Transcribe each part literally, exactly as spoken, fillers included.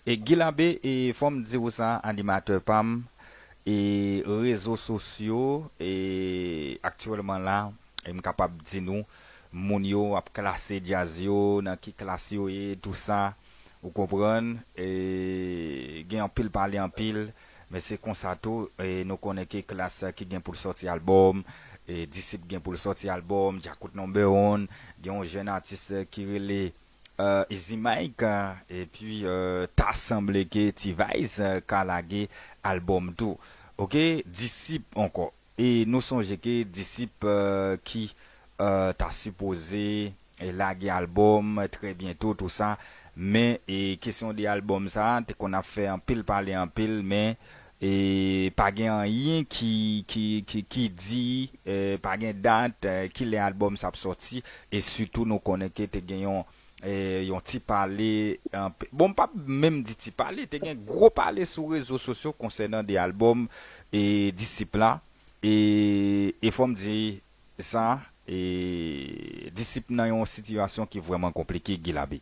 E Guy Labe, e fò m di w sa, animatè pa m, e rezo sosyo, e aktyèlman la, e m kapab di nou, moun yo ap klase djaz yo, nan ki klas yo ye, tou sa, ou konprann, e gen anpil pale anpil, men se konsa tou, e nou konnen ke klas ki gen pou l sòti albòm, e Disip gen pou l sòti albòm, Djakout Number One, gen yon jèn atis ki rele euh, Easy Mike, euh, epi euh, ta sanble ke T-Vice euh, ka lage albòm tou. Ok, Disip ankò. E nou sonje ke Disip euh, ki euh, ta sipoze e lage albòm trè byento, tou sa. Men e kesyon de albòm sa, te konn ap fè anpil pale anpil, men e pa gen anyen ki, ki, ki, ki di, e pa gen dat, e kilè albòm sa ap sòti, e sitou nou konnen ke te gen yon, e yon ti pale, anp- bon, m p ap menm di ti pale, te gen gwo pale sou rezo sosyo konsènan de albòm e Disip la, e, e fò m di sa, e Disip nan yon sitiyasyon ki vrèman konplike, Guy Labe.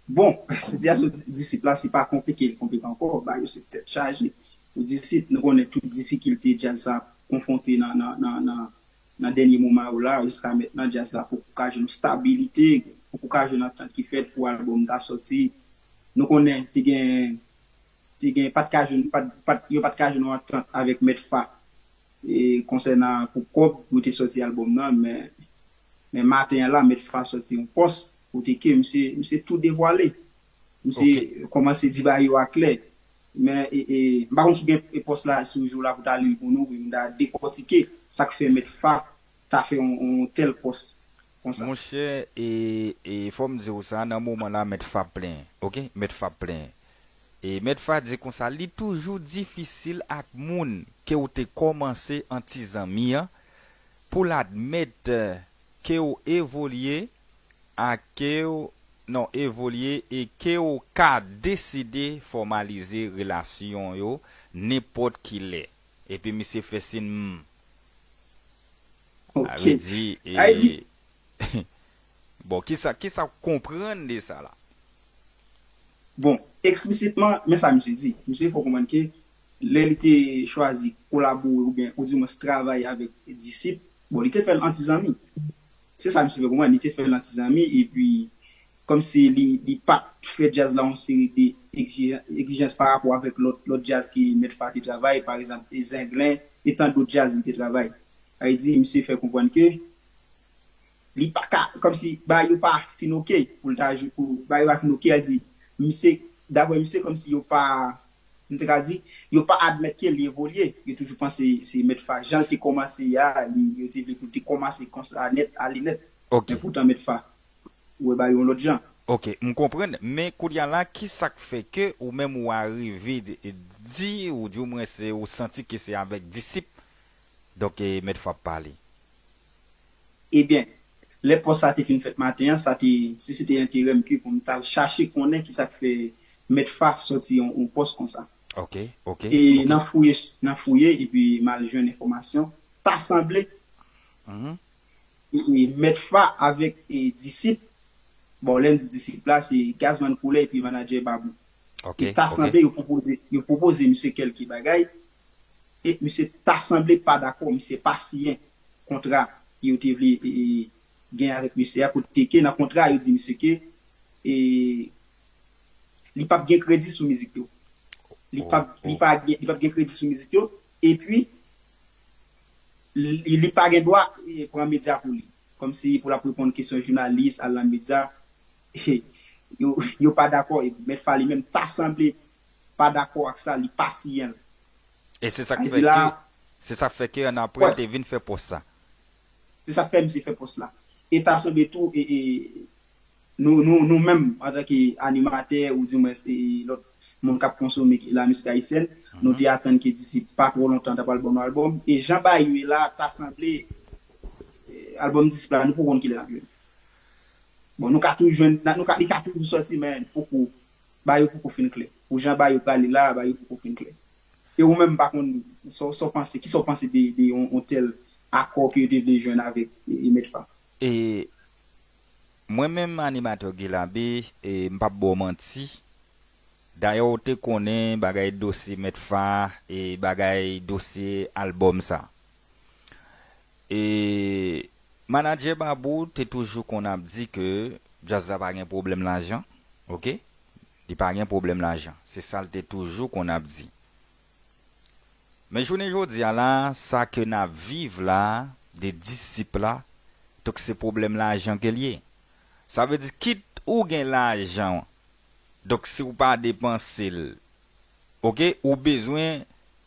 Bon, sitiyasyon Disip la, se pa konplike, li konplike ankò, ba yo se tèt chaje. Pou Disip, nou konnen tout difikilte djaz sa konfwonte nan, nan, nan, nan, nan dènye moman yo la, jiska mentnan, djaz la poko ka jwenn stabilite, poko ka jwenn antant ki fèt pou albòm ta sòti. Nou konnen, te gen, te gen, pa t ka jwenn, pa t, pa t, yo pa t ka jwenn yon antant avèk Mèt Fa. E konsènan pou kòb pou te sòti albòm nan, men, men maten an la, Mèt Fa sòti yon pòs kote ke misye, misye tou devwale. Misye kòmanse di bagay yo aklè. Men e, e, m pa konn si w gen e pòs la, si w jwe w la pou w ta li l pou nou, pou nou ta dekòtike sa k fè Mèt Fa ta fè yon, yon tèl pòs konsa. Monchè, e, e fò m di w sa, nan moman la, Mèt Fa plenyen, oke? Mèt Fa plenyen. E Mèt Fa di konsa, li toujou difisil ak moun ke w te kòmanse an ti zanmi an, pou l admèt ke w evolye, a ke w, non, evolye e ke w ka deside fòmalize relasyon yo nenpòt ki lè. Epi misye fè siy m. Sa vle di, e, bon, kisa, kisa w konprann de sa la? Bon, eksplisitman, men sa misye di. Misye fè w konprann ke lè li te chwazi kolabore oubyen, oudimwens, travay avèk Disip, bon, li te fè l an ti zanmi. Se sa misye fè konprann, li te fè l an ti zanmi, epi kòmsi li, li pa t fè djaz la yon seri de egzija- egzijans pa rapò avèk lòt, lòt djaz ke Mèt Fa te travay, pa egzanp, Zenglen, e tan dòt djaz li te travay. Sa vle di, misye fè konprann ke li pa ka, kòmsi bagay yo pa fin oke pou l ta jwe, pou bagay yo pa fin oke, a di, misye, daprè misye, kòmsi yo pa, m te ka di, yo pa admèt ke li evolye, yo toujou panse se Mèt Fa, jan l te kòmanse a, li, yo te vle pou l te kòmanse konsa nèt, ale nèt. Men poutan Mèt Fa, ou wè bagay yo yon lòt jan. Ok, m konprann, men kounye a la, kisa k fè ke ou menm ou arive di, oudimwens, ou santi ke se avèk Disip, donk, e, Mèt Fa ap pale? Ebyen, lè pòs sa te fin fèt maten an, sa te sisite enterè m ke pou m t al chache konnen kisa k fè Mèt Fa sòti yon, yon pòs konsa. Ok, ok. E nan fouye, nan fouye, epi m al jwenn enfòmasyon. Ta sanble, e, e, Mèt Fa avèk, e, Disip, bon, lè m di Disip la, se Gazman Koulè epi manadjè Babou. E ta sanble yo pwopoze, yo pwopoze misye kèlke bagay, e misye ta sanble pa dakò, misye pa siyen kontra ke yo te vle, e, e, gen avèk misye a, kote ke nan kontra yo di misye ke, e, li p ap gen kredi sou mizik yo. Li p ap, li pa gen, li p ap gen kredi sou mizik yo, epi li, li pa gen dwa, e, pran medya pou li. Kòmsi pou l ap reponn kesyon jounalis, al nan medya, yo, yo pa dakò. E Mèt Fa li menm ta sanble pa dakò ak sa, li pa siyen l. E se sa k fè ke, se sa k fè ke annapre l te vin fè pòs sa. Se sa k fè misye fè pòs la. E ta sanble tou, e, e, nou, nou, nou menm, antanke animatè, oudimwens, e, lòt moun k ap konsome lamizik ayisyèn, nou te atann ke disi pa twò lontan, ta pral ban nou albòm. E jan bagay yo ye la, ta sanble, e, albòm Disip la, nou poko konn kilè n ap jwenn. Bon, nou ka toujou jwenn, nou ka, li ka toujou sòti, men poko, bagay yo poko fin klè. Pou jan bagay yo prale la, bagay yo poko fin klè. E ou menm, m pa konn, sa w, sa w panse, kisa w panse de, de yon, yon tèl akò ke yo te vle jwenn avèk, e, e Mèt Fa? E mwen menm, animatè Guy Labe, e m p ap ba w manti, Dayè, w te konnen bagay dosye Mèt Fa e bagay dosye albòm sa. E manadjè Babou te toujou konn ap di ke djaz la pa gen pwoblèm lajan, oke? Li pa gen pwoblèm lajan. Se sa l te toujou konn ap di. Men jounen jodi a la, sa ke n ap viv la, de disip la, donk se pwoblèm lajan ke l ye. Sa vle di, kit ou gen lajan, donk si w pa depanse l, oke, ou bezwen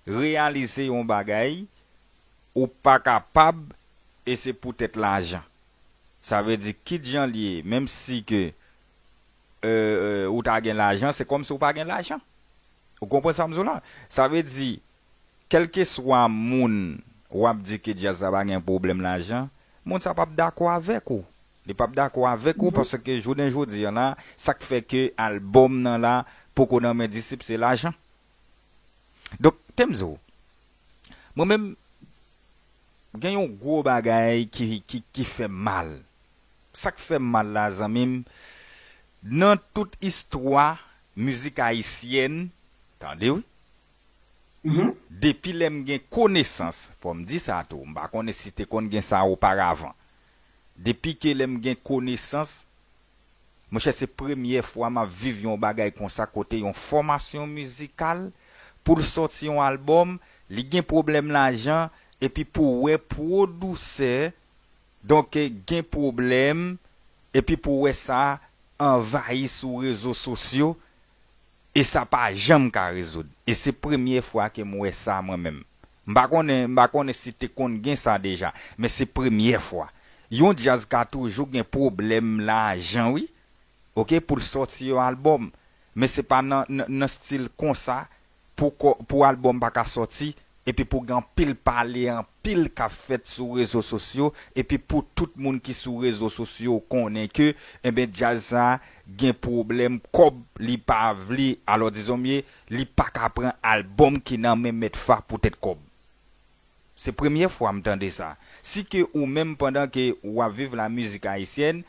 reyalize yon bagay, ou pa kapab, e se poutèt lajan. Sa vle di, kit jan l ye, menm si ke, e, e, ou ta gen lajan, se kòmsi ou pa gen lajan. Ou konprann sa m di w la? Sa vle di, kèlkeswa moun w ap di ke djaz la pa gen pwoblèm lajan, moun sa p ap dakò avèk ou. Li p ap dakò avèk ou paske jounen jodi a la, sa k fè ke albòm nan la poko nan men disip, se lajan. Donk, te m di w, mwen menm, gen yon gwo bagay ki, ki, ki fè m mal. Sa k fè m mal la, zanmi m, nan tout istwa mizik ayisyèn, tande wi, depi lè m gen konesans, fò m di sa tou, m pa konnen si te konn gen sa oparavan. Depi ke lè m gen konesans, monchè, se premyè fwa m ap viv yon bagay konsa kote yon fòmasyon mizikal, pou l sòti yon albòm, li gen pwoblèm lajan, epi pou w wè pwodisè, donk, gen pwoblèm, epi pou w wè sa anvayi sou rezo sosyo, e sa pa janm ka rezoud. E se premyè fwa ke m wè sa mwen menm. M pa konnen, m pa konnen si te konn gen sa deja, men se premyè fwa. Yon djaz ka toujou gen pwoblèm lajan, wi. Oke, pou l sòti yon albòm. Men se pa nan, nan, nan stil konsa pou, pou albòm pa ka sòti, epi pou gen anpil pale, anpil k ap fèt sou rezo sosyo, epi pou tout moun ki sou rezo sosyo konnen ke, enben, djaz sa gen pwoblèm kòb, li pa vle, alò dizon byen, li pa ka pran albòm ki nan men Mèt Fa poutèt kòb. Se premyè fwa m tande sa. Si ke ou menm pandan ke w ap viv la mizik ayisyèn,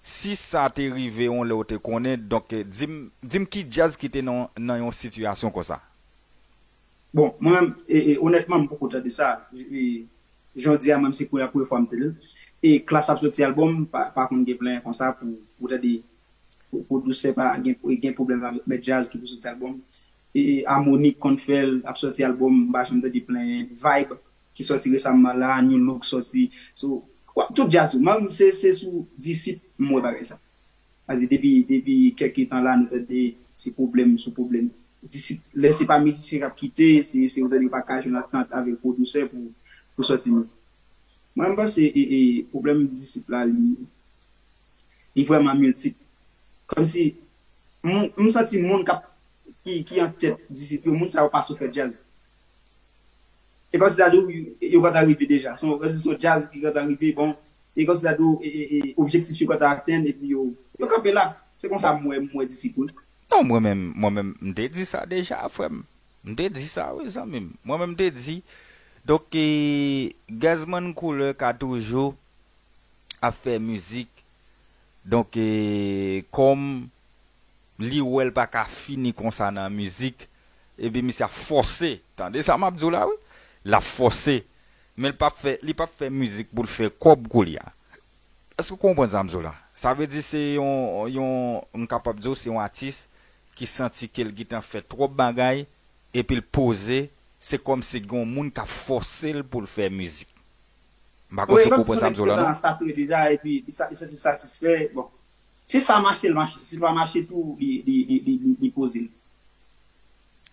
si sa te rive yon lè w te konnen, donk, di m, di m ki djaz ki te nan, nan yon sitiyasyon konsa? Bon, mwen menm, e, e, onètman, m poko tande sa. E, jan w di a, mwen menm, se premyè, premyè fwa m tande l. E Klass ap sòti albòm, pa, pa konn gen plenyen konsa pou, pou tande, pou, pou pwodisè pa gen, gen pwoblèm avèk mèt djaz ki pou sòti albòm. E Harmonik konn fè l, ap sòti albòm, m pa janm tande plenyen. Vibe ki sòti resaman la, New Look sòti. So, tout djaz yo. Mwen menm, se, se sou Disip m wè bagay sa. Sa di depi, depi kèk tan la, nou tande se pwoblèm sou pwoblèm. Disip, lè se pa mizisyen k ap kite, se, se ou tande yo pa ka jwenn antant avèk pwodisè pou, pou sòti mizik. Mwen, m panse, e, e, pwoblèm Disip la, li, li vrèman miltip. Kòmsi, m, m santi moun k ap, ki, ki an tèt Disip yo, moun sa yo pa sou fè djaz. E kòmsi ta di w, yo, yo gentan rive deja. Se yon, kòmsi se yon djaz ki gentan rive, bon, e kòmsi ta di w, e, e, e, objektif yo gentan atenn, epi yo, yo kanpe la. Se konsa m wè, m wè Disip wi. Non, mwen menm, mwen menm, m te di sa deja, frè m. M te di sa, wi, zanmi m. Mwen menm, m te di. Donk, e, Gazman Couleur ka toujou ap fè mizik. Donk, e, kòm li wè l pa ka fini konsa nan mizik, epi misye ap fòse. Tande sa m ap di w la, wi. L ap fòse. Men l p ap fè, li p ap fè mizik pou l fè kòb koulye a. Èske w konprann sa m di w la? Sa vle di se yon, yon, m kapab di w se yon atis ki santi ke l gentan fè twòp bagay, epi l poze, se kòmsi gen yon moun k ap fòse l pou l fè mizik. M pa konn si w konprann sa m di w la, non? Satire deja, epi li sa-, li santi satisfè. Bon, si sa mache, l mache. Si l pa mache tou, li, li, li, li, li, li poze l.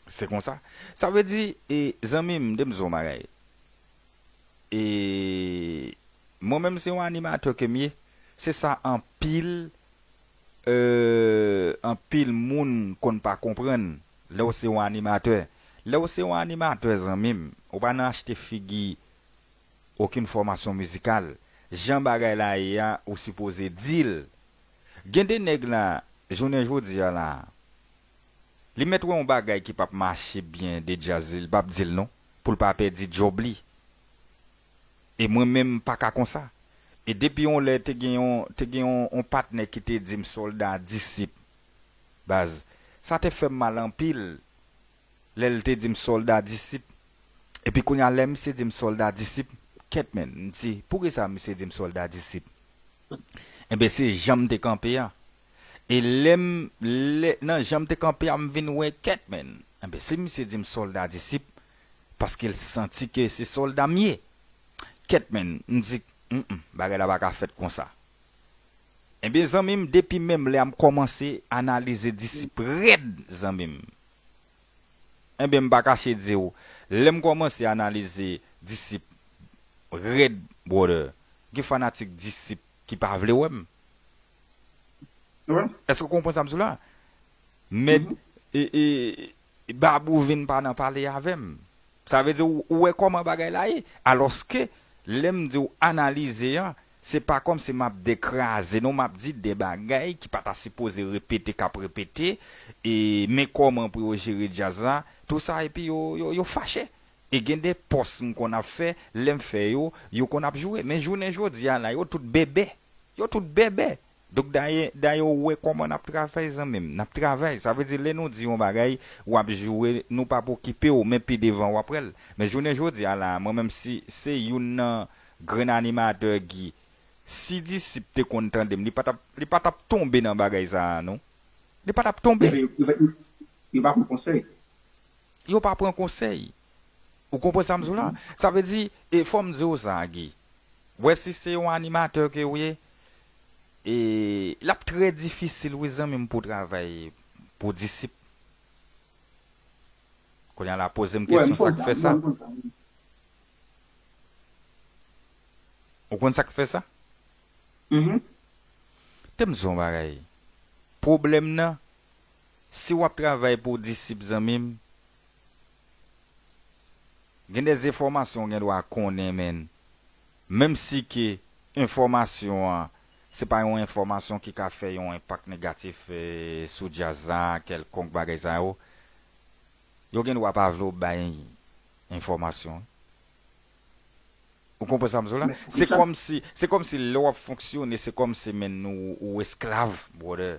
Se konsa. Sa vle di, e, zanmi m, de m di w yon bagay. E mwen menm, se yon animatè ke m ye. Se sa anpil, e, anpil moun konn pa konprann lè w se yon animatè. Lè w se yon animatè, zanmi m, ou pa nan achte figi okenn fòmasyon mizikal. Jan bagay la ye a, ou sipoze di l. Gen de nèg la, jounen jodi a la, li mèt wè yon bagay ki p ap mache byen de djaz li, li p ap di l non, pou l pa pèdi djòb li. E mwen menm, m pa ka konsa. E depi yon lè, te gen yon, te gen yon, yon patnè ki te di m, Sòlda, Disip, baz, Sa te fè m mal anpil lè l te di m sòlda disip. Epi kounye a lè misye di m sòlda disip, kèt menn, m di, poukisa misye di m sòlda disip? Enben, se jan m te kanpe a. E lè m, lè, nan jan m te kanpe a, m vin wè kèt menn. Enben, si misye di m sòlda disip, paske l santi ke se sòlda m ye. Kèt menn, m di, mm, bagay la pa ka fèt konsa. Ebyen, zanmi m, depi menm lè a m kòmanse analize disip rèd, zanmi m. Ebyen, m pa kache di w, lè m kòmanse analize disip rèd, brother, gen fanatik disip ki pa vle wè m. Èske w konprann sa m di w la? Mèt, e, e, Babou vin pa nan pale avè m. Sa vle di ou, ou wè kòman bagay la ye. Alòske, lè m di w analize a, se pa kòmsi m ap dekraze, non, m ap di de bagay ki pa ta sipoze repete, k ap repete, e men kòman pou yo jere djaz la, tou sa, epi yo, yo, yo fache. E gen de pòs m konn ap fè, lè m fè yo, yo konn ap joure. Men jounen jodi a la, yo tout bèbè. Yo tout bèbè. Donk, dayè, dayè, ou wè kòman n ap travay, zanmi m. N ap travay. Sa vle di, lè nou di yon bagay, w ap joure, nou p ap okipe w, men pi devan, w ap wè l. Men jounen jodi a la, mwen menm, si se youn nan grenn animatè, Guy, si Disip te konn tande m, li pa t ap, li pa t ap tonbe nan bagay sa a, non. Li pa t ap tonbe. Yo, yo, yo pa pran konsèy. Yo pa pran konsèy. Ou konprann sa m di w la? Sa vle di, e fò m di w sa, Guy. Wè, si se yon animatè ke w ye, e l ap trè difisil, wi, zanmi m, pou w travay pou Disip. Kounye a la, poze m kesyon, sa k fè sa? Ou konn sa k fè sa? Te m di w yon bagay. Pwoblèm nan, si w ap travay pou Disip, zanmi m, gen de enfòmasyon w gen dwa konnen, men menm si ke enfòmasyon an, se pa yon enfòmasyon ki ka fè yon enpak negatif, eh, sou djaz la, kèlkonk bagay sa yo, yo gen dwa pa vle w bay enfòmasyon. Ou konprann sa m di w la? Se kòmsi, se kòmsi lè w ap fonksyone, se kòmsi, men, ou, ou esklav, brother.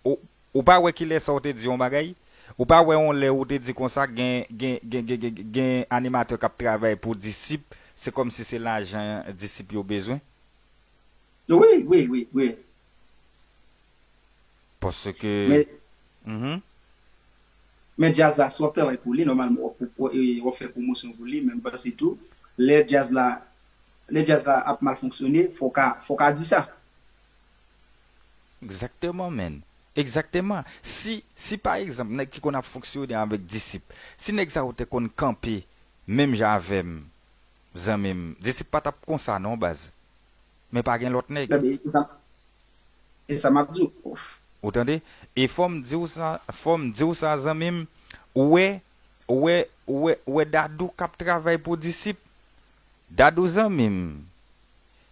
Ou, ou pa wè kilè sa w te di yon bagay? Ou pa wè yon lè ou te di konsa, gen, gen, gen, gen, gen, gen animatè k ap travay pou Disip, se kòmsi se lajan Disip yo bezwen? Wi, wi, wi, wi. Paske... Men, mhm. Men djaz la, si w ap travay pou li, nòmalman, w ap, w ap, w ap fè pwomosyon pou li, men m panse tou, lè djaz la, lè djaz la ap mal fonksyone, fò w ka, fò w ka di sa. Egzakteman, menn. Egzakteman. Si, si pa egzanp, nèg ki konn ap fonksyone avèk Disip, si nèg sa yo te konn kanpe menm jan avè m, zanmi m, Disip pa t ap konsa non, baz. Men pa gen lòt nèg. E sa, e sa m ap di w. Ou tande? E fò m di w sa, fò m di w sa, zanmi m, ou wè, ou wè, ou wè, ou wè Dadou k ap travay pou Disip. Dadou, zanmi m,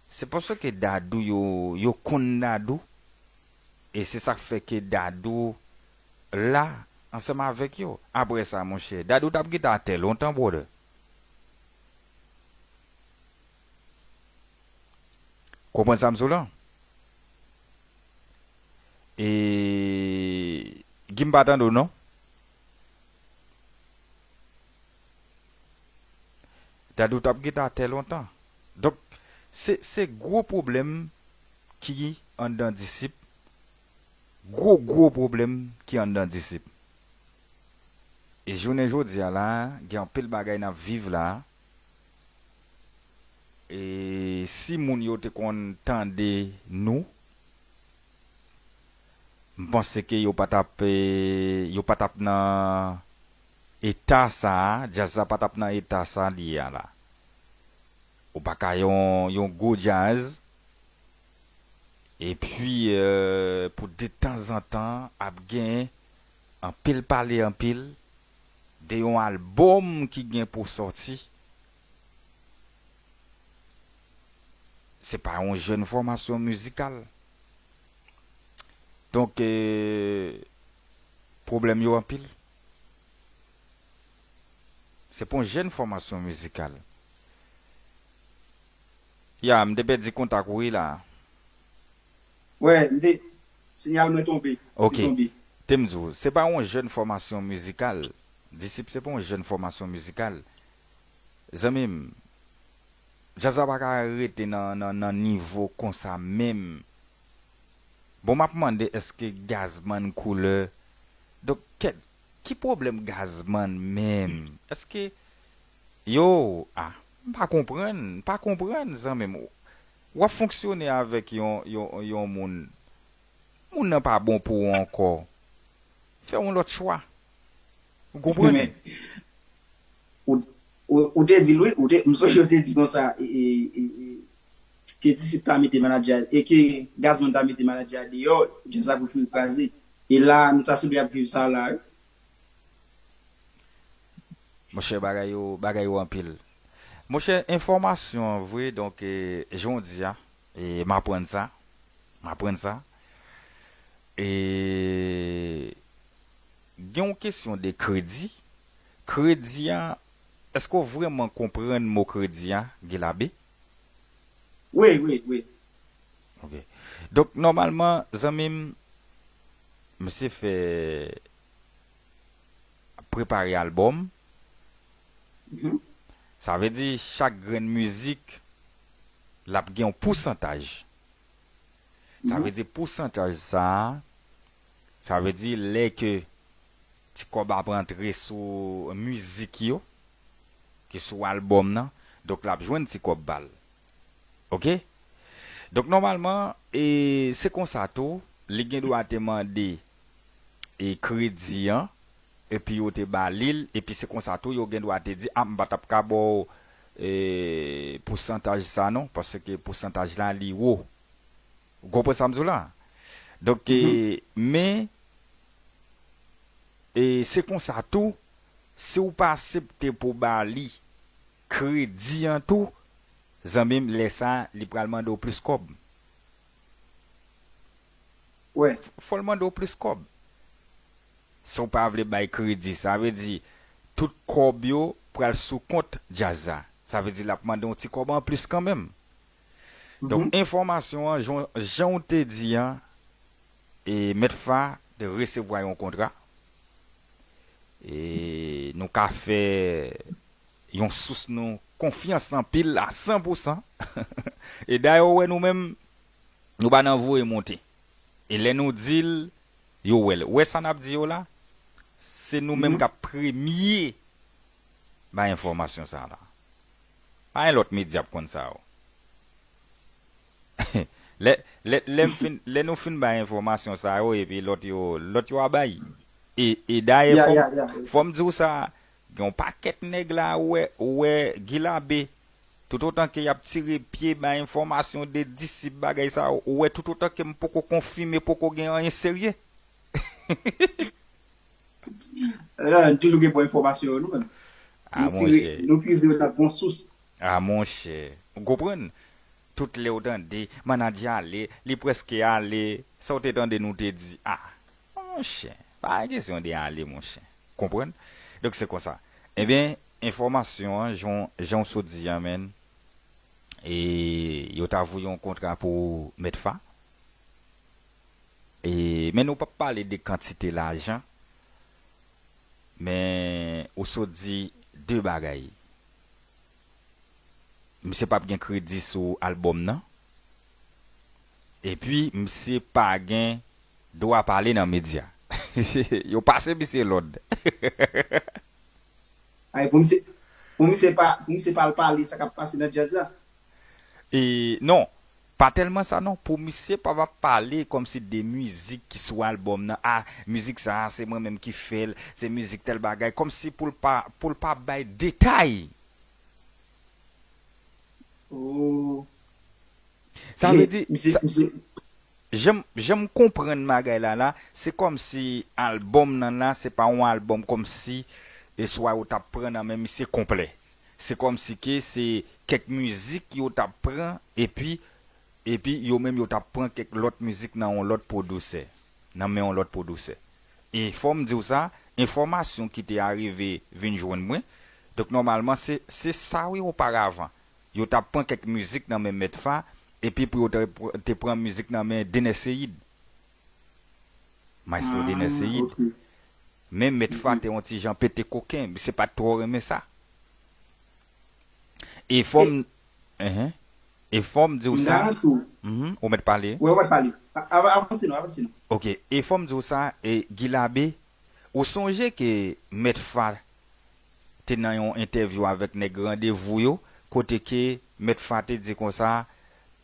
se paske Dadou yo, yo konn Dadou. E se sa k fè ke Dadou la ansanm avèk yo. Apre sa, monchè, Dadou t ap gentan atè lontan, brother. Konprann sa m di w la? E Guy, m pa tande w non. Dadou t ap gentan atè lontan. Donk, se, se gwo pwoblèm ki anndan Disip. Gwo, gwo pwoblèm ki anndan Disip. E jounen jodi a la, gen anpil bagay n ap viv la. E si moun yo te konn tande nou, m panse ke yo pa t ap, eh, yo pa t ap nan eta sa a, djaz la pa t ap nan eta sa li ye a la. Ou pa ka yon, yon gwo djaz, epi, eh, pou detanzantan ap gen anpil pale anpil de yon albòm ki gen pou sòti. Se pa yon jèn fòmasyon mizikal. Donk, eh, pwoblèm yo anpil. Se pa yon jèn fòmasyon mizikal. Ya, m te pèdi kontak ou wi la. Wè, m te, Sinyal mwen tonbe. Li Ok. tonbe. Te m di w, se pa yon jèn fòmasyon mizikal. Disip se pa yon jèn fòmasyon mizikal. Zanmi m, djaz la pa ka rete nan, nan, nan nivo konsa menm. Bon, m ap mande èske Gazman koulè. Donk, kèt, ki pwoblèm Gazman menm? Èske, yo, a, m pa konprann, m pa konprann, zanmi m. W ap fonksyone avèk yon, yon, yon moun, moun nan pa bon pou ou ankò. Fè yon lòt chwa. Ou konprann? Men, ou, ou, ou te di l, wi, ou te, m sonje ou te di konsa, e, e, e, e, ke Disip ta mete manadjè a, e ke Gazman ta mete manadjè a deyò, djaz la pou vin kraze. E la, nou ta sanble ap viv sa la, wi. Monchè, bagay yo, bagay yo anpil. Monchè, enfòmasyon an vre, donk, e, jan w di a, e, m aprann sa. M aprann sa. E, gen yon kesyon de kredi. Kredi a, èske w vrèman konprann mo kredi a, Gilabe? Wi, wi, wi. Ok. Donk, nòmalman, zanmi m, misye fè prepare albòm. Mhm. Sa vle di, chak grenn mizik, l ap gen yon pousantaj. Sa vle di, pousantaj sa a, sa vle di, lè ke ti kòb ap rantre sou mizik yo, ki sou albòm nan, donk, l ap jwenn ti kòb pa l. Ok? Donk, nòmalman, e, se konsa tou, li gen dwa te mande, e, kredi an, epi yo te ba li l, epi se konsa tou, yo gen dwa te di, a, m pa t ap ka ba w, e, pousantaj sa non, paske pousantaj la, li wo. Ou konprann sa m di w la? Donk, e, men, e, se konsa tou, si w pa aksepte pou ba li kredi an tou, zanmi m, lè sa a, li pral mande w plis kòb. Wè. Fò l mande w plis kòb. Si w pa vle bay kredi, sa vle di, tout kòb yo pral sou kont djaz la. Sa vle di, l ap mande yon ti kòb anplis kanmenm. Donk, enfòmasyon an, jan, jan w te di an, e Mèt Fa te resevwa yon kontra. E nou ka fè yon sous nou konfyans anpil a san pou san. E dayè, ou wè nou menm, nou pa nan voye monte. E lè nou di l, yo wè l. Ou wè sa n ap di yo la? Se nou menm k ap premye bay enfòmasyon sa la. Pa gen lòt medya ap konn sa yo. Lè, lè, lè, m fin, lè nou fin bay enfòmasyon sa yo, epi lòt yo, lòt yo a bay. E, e dayè, Ya, fò m, ya, ya. Fò m di w sa, gen yon pakèt nèg la, ou wè, ou wè, Gilabe, toutotan ke y ap tire pye bay enfòmasyon de Disip bagay sa yo, ou wè, toutotan ke m poko konfime, poko gen anyen serye. La, nou toujou gen bon enfòmasyon yo, nou menm. A, Nou tire, monchè. Nou pwize yo nan bon sous. A, monchè. Ou konprann? Tout lè w tande, manadjè ale, li prèske ale, sa w te tande nou te di? A, monchè, pa gen kesyon de ale, monchè. Konprann? Donk, se konsa. Ebyen, enfòmasyon an, jan, jan w sot di an, menn, e yo ta voye yon kontra pou Mèt Fa. E, men nou p ap pale de kantite lajan, men ou sot di de bagay. Misye p ap gen kredi sou albòm nan. Epi, misye pa gen dwa pale nan medya. Yo pase misye lòd. Ay, pou misye, pou misye pa, pou misye pa al pale sa k ap pase nan djaz la. E non, pa tèlman sa non. Pou misye pa va pale kòmsi de mizik ki sou albòm nan. A, mizik sa a, se mwen menm ki fè l, se mizik tèl bagay. Kòmsi pou l pa, pou l pa bay detay. Oh. Sa vle di, Misye, sa, misye, jan m, jan m konprann bagay la la, se kòmsi albòm nan la, se pa yon albòm kòmsi e swa yo t ap pran nan men misye konplè. Se kòmsi ke se kèk mizik yo t ap pran, epi, epi yo menm yo t ap pran kèk lòt mizik nan yon lòt pwodisè, nan men yon lòt pwodisè. E fò m di w sa, enfòmasyon ki te arive vin jwenn mwen, donk nòmalman se, se sa wi oparavan. Yo t ap pran kèk mizik nan men Mèt Fa, epi pou yo te, te pran mizik nan men Dener Ceïd. Maestro Dener Ceïde. Men Mèt Fa te yon ti jan pete koken, misye pa t twò renmen sa. E fò m, enhen. E fò m di w sa. Mhm, ou mèt pale. Wi, ou mèt pale. Avanse non, avanse non. Ok, e fò m di w sa, e Guy Labbé, ou sonje ke Mèt Fa te nan yon entèvyou avèk nèg Randevou yo, kote ke Mèt Fa te di konsa,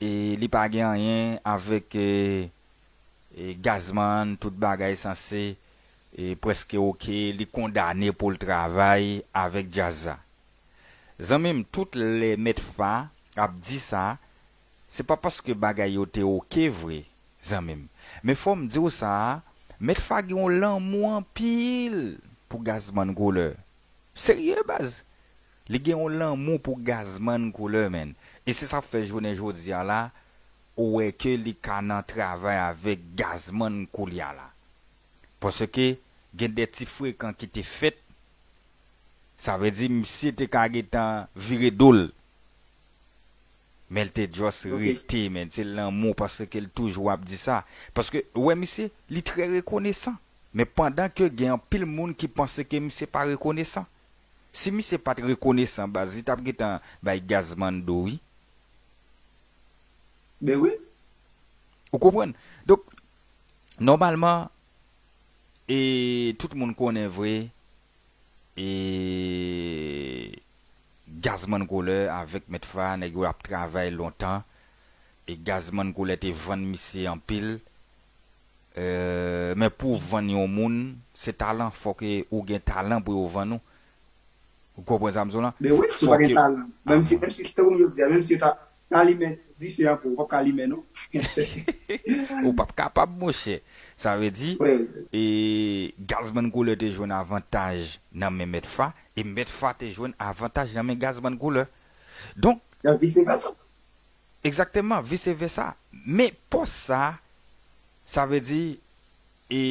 e li pa gen anyen avèk e, e Gazman, tout bagay sanse e, prèske oke, li kondane pou l travay avèk djaz la. Zanmi m, tout lè Mèt Fa ap di sa, se pa paske bagay yo te oke vre, zanmi m. Men fò m di w sa, Mèt Fa gen yon lanmou anpil pou Gazman Koulè. Serye baz. Li gen yon lanmou pou Gazman Koulè, menn. E se sa k fè jounen jodi a la, ou wè ke li ka nan travay avèk Gazman koulye a la. Paske gen de ti frekan ki te fèt, sa vle di misye te ka gentan vire do l. Men l te just rete, men se lanmou paske l toujou ap di sa. Paske, ou wè misye, li trè rekonesan. Men pandan ke gen anpil moun ki panse ke misye pa rekonesan. Si misye pa t rekonesan, baz, li t ap gentan bay Gazman do, wi. Ben wi. Ou konprann? Donk, nòmalman, e tout moun konnen vre, e Gazman Koulè avèk Mèt Fa, nèg yo ap travay lontan. E Gazman Koulè te vann misye anpil. E, men pou w vann yon moun, se talan, fòk ou gen talan pou yo vann ou. Ou konprann sa m di w lan? Ben wi, si w pa gen talan. Menm si, menm si, tankou m di a, menm si yo ta, ta limen dife an pou ou, w p ap ka limen non. Ou p ap kapab, monchè. Sa vle di, e, Gazman Koulè te jwenn avantaj nan men Mèt Fa, e Mèt Fa te jwenn avantaj nan men Gazman Koulè. Donk, egzakteman, vise vèsa. Men pòs sa, sa vle di, e,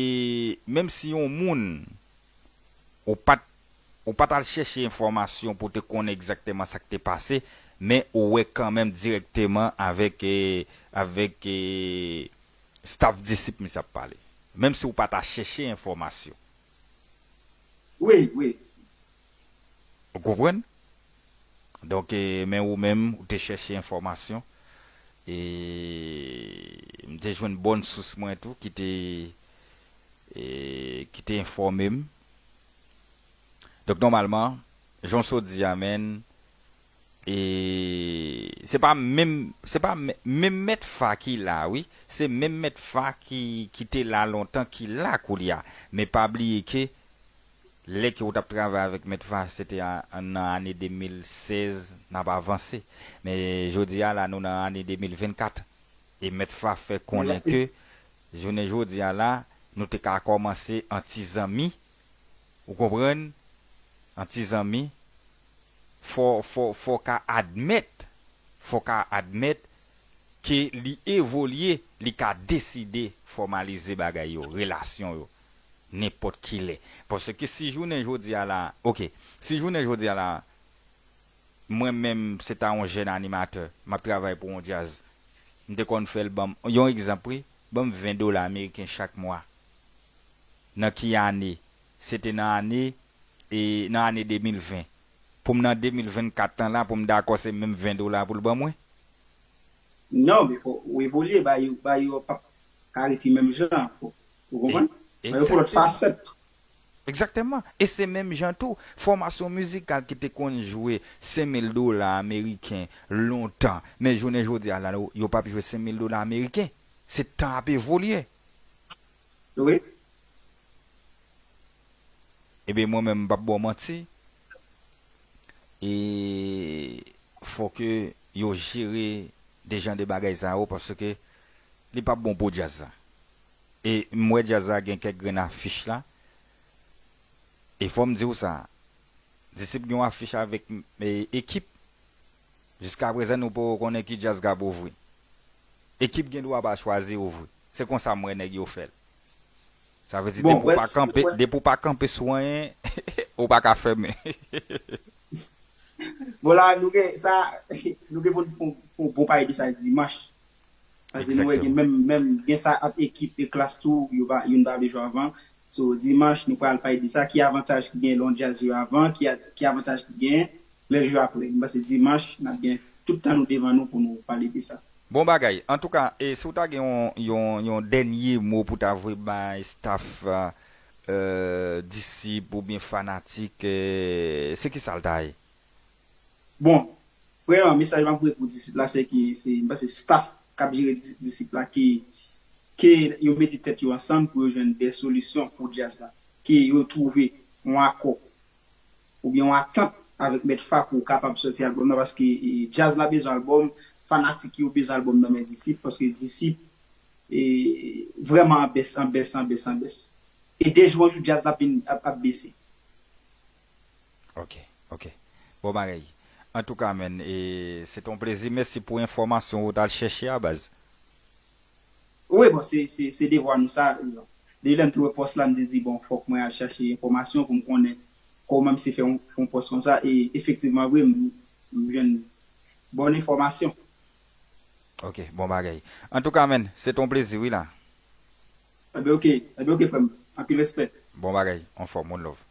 menm si yon moun, ou pa t, ou pa t al chèche enfòmasyon pou w te konnen egzakteman sa k te pase, men ou wè kanmenm dirèkteman avèk, e, avèk, e, staff Disip misye ap pale. Menm si w pa t al chèche enfòmasyon. Wi, wi. Ou konprann? Donk, e, men ou menm, ou te chèche enfòmasyon. E m te jwenn bòn sous mwen tou ki te, e, ki te enfòme m. Donk, nòmalman, jan w sot di a, menn, e, se pa menm, se pa menm, menm Mèt Fa ki la, wi. Se menm Mèt Fa ki, ki te la lontan, ki la koulye a. Men pa bliye ke lè ke w t ap travay avèk Mèt Fa, se te a, nan ane de mil sèz n ap avanse. Men jodi a la, nou nan ane de mil vennkat. E Mèt Fa fè konnen ke, jounen jodi a la, nou te ka kòmanse an ti zanmi. Ou konprann? An ti zanmi. Fò, fò, fò w ka admèt, fò w ka admèt ke li evolye, li ka deside fòmalize bagay yo, relasyon yo, nenpòt ki lè. Paske si jounen jodi a la, oke, si jounen jodi a la, mwen menm, se ta yon jèn animatè, m ap travay pou yon djaz, m te konn fè l ban m, yon egzanp, wi, ban m ven dola ameriken chak mwa. Nan ki ane? Se te nan ane, e, nan ane de mil ven. Pou m nan de mil vennkat lan la, pou m dakò se menm ven dola pou l ban mwen? Non, men fò ou evolye, bagay yo, bagay yo p ap ka rete menm jan ankò. Ou konprann? Bagay yo pran lòt fasèt. Egzakteman. E se menm jan tou, fòmasyon mizikal ki te konn jwe senk mil dola ameriken lontan, men jounen jodi a la, yo p ap jwe senk mil dola ameriken. Se tan ap evolye. Wi. Ebyen, mwen menm, m p ap ba w manti. E fò ke yo jere de jan de bagay sa yo, paske li p ap bon pou djaz la. E m wè djaz la gen kèk grenn afich la. E fò m di w sa, Disip gen yon afich avèk, e, Ekip. Jiskaprezan, nou poko konnen ki djaz k ap ouvri. Ekip gen dwa pa chwazi ouvri. Se konsa m wè nèg yo fè l. Sa vle di, depi w pa kanpe, depi w pa kanpe sou anyen, ou pa ka fèmen. Bon, la, nou gen sa, nou gen pou n, pou, pou bon pale de sa dimanch. Paske nou wè gen menm menm gen sa ant ekip e Klass tou, yo pa youn pa vle jwe avan. So dimanch nou pral pale de sa, ki avantaj ki gen lè yon djaz jwe avan, ki a- ki avantaj ki gen lè l jwe apre. M panse dimanch n ap gen tout tan nou devan nou pou nou pale de sa. Bon bagay. Antouka, e si w ta gen yon, yon, yon dènye mo pou ta voye bay staff euh, disip oubyen fanatik, euh, se ki sa l ta ye? Bon, premyèman, mesaj m ap voye pou disip la, se ke se, m panse staff k ap jere di- disip la, ke, ke yo mete tèt yo ansanm pou yo jwenn de solisyon pou djaz la, ke yo twouve yon akò oubyen yon atant avèk Mèt Fa pou kapab sòti albòm nan, paske e, djaz la bezwen albòm, fanatik yo bezwen albòm nan men disip, paske disip e, vrèman an bès, an bès, an bès, an bès. E de jou an jou djaz la ap vin ap, ap bese. Ok, ok. Bon bagay. Antouka, menn, e, se t on plezi. Mèsi pou enfòmasyon ou t al chèche a, baz. Wi, bon, se, se, se devwa nou sa. Depi lè m te wè pòs la, m te di, bon, fòk mwen al chache enfòmasyon pou m konnen kòman misye fè yon, fè yon pòs konsa. E efektivman, vre, m, m jwenn bon enfòmasyon. Ok, bon bagay. Antouka, menn, se t on plezi, wi, la. Enben, ok, enben, ok, frè m. Anpil respè. Bon bagay, anfòm, one love.